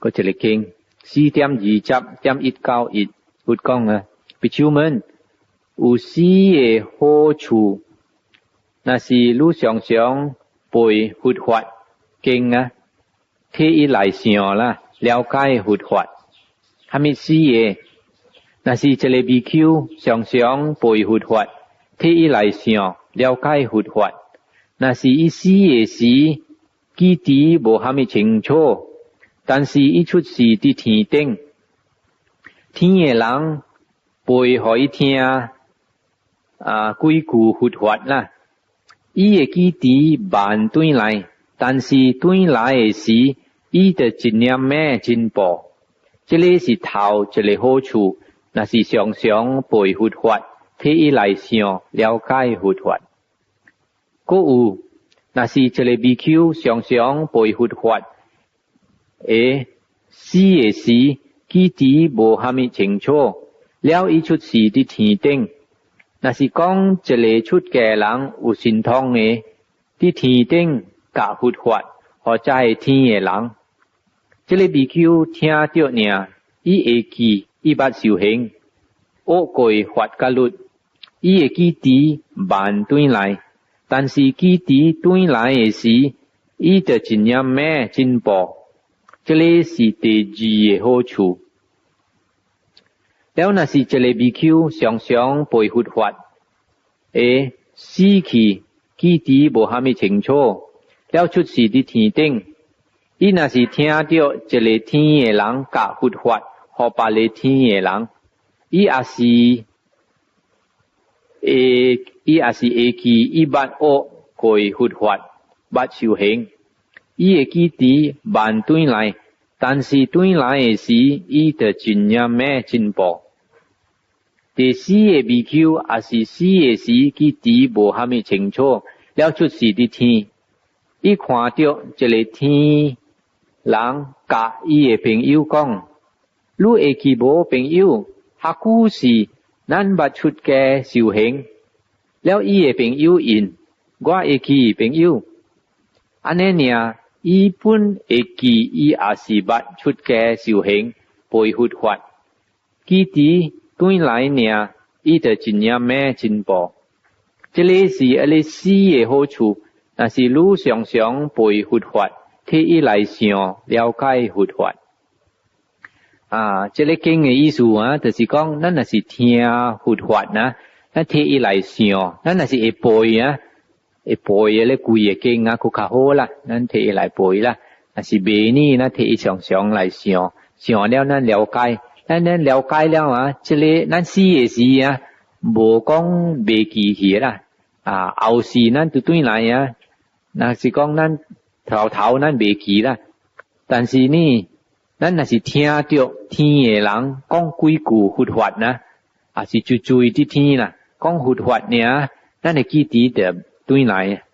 閣一个經4.20.191，佛講啊，比丘們有四个好處，若是汝常常背佛法經啊，提伊來想啦，了解佛法。蝦米四个？若是一个比丘常常背佛法，提伊來想了解佛法。若是伊死的時，記憶無蝦米清楚，但是伊出世佇天頂，天的人背予伊聽啊幾句佛法啦，伊會記憶慢轉來，但是轉來的時，伊就一念仔進步。這个是頭一个好處，若是常常背佛法，提伊來想了解佛法。閣有，若是一个比丘常常背佛法，會死的時記憶無蝦米清楚，了伊出世佇天頂。若是講一个出家人有神通的，佇天頂教佛法，予遮个天的人，這个比丘聽著爾，伊會記伊捌修行，學過法佮律，伊會記憶慢轉來，但是記憶轉來的時，伊就一念仔進步。這个是第二个好處。了，若是一个比丘常常背佛法，會死去記憶無蝦米清楚，了出世佇天頂，伊若是聽著一个天的人教佛法，予別个天的人，伊也是會記伊捌學過佛法，捌修行，伊會記憶慢轉來，但是轉來的時，伊就一念仔進步。第四个比丘也是死的時，記憶無蝦米清楚，了出世佇天，伊看著一个天人佮伊的朋友講：你會記無朋友？較久時咱捌出家修行，了伊的朋友應，我會記朋友。按呢爾，伊本會記伊也是捌出家修行，背佛法，記憶轉來爾，伊就一念仔進步。這个是一个四个好處，若是汝常常背佛法，提伊來想了解佛法。啊，這个經的意思啊，就是講，咱若是聽佛法啊，咱提伊來想，咱若是會背啊，會背彼个規个經啊，閣較好啦。咱提伊來背啦，若是袂呢，咱提伊常常來想，想了咱了解，咱了解了啊，這个咱死的時啊，無講袂記起啦。啊，後世咱就轉來啊，若是講咱頭頭咱袂記啦，但是呢，咱若是聽著天的人講幾句佛法呢，也是就注意佇天啦，講佛法爾，咱會記憶就轉來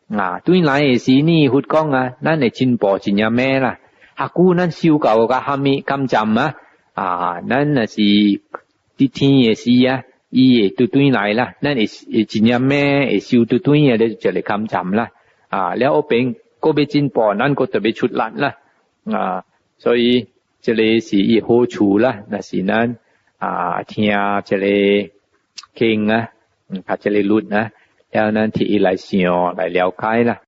啊，轉來的時呢，佛講啊，咱會進步一點仔啦。較久咱修到較蝦米感站啊，啊，咱若是佇天的時啊，伊會拄轉來啦，咱會一點仔會修拄轉的，就一個感站啦。啊，了後邊閣欲進步，咱閣特別出力啦。啊，所以這个是伊好處啦，若是咱啊聽這个經啊，讀這个律啊，了咱提伊來想來了解啦。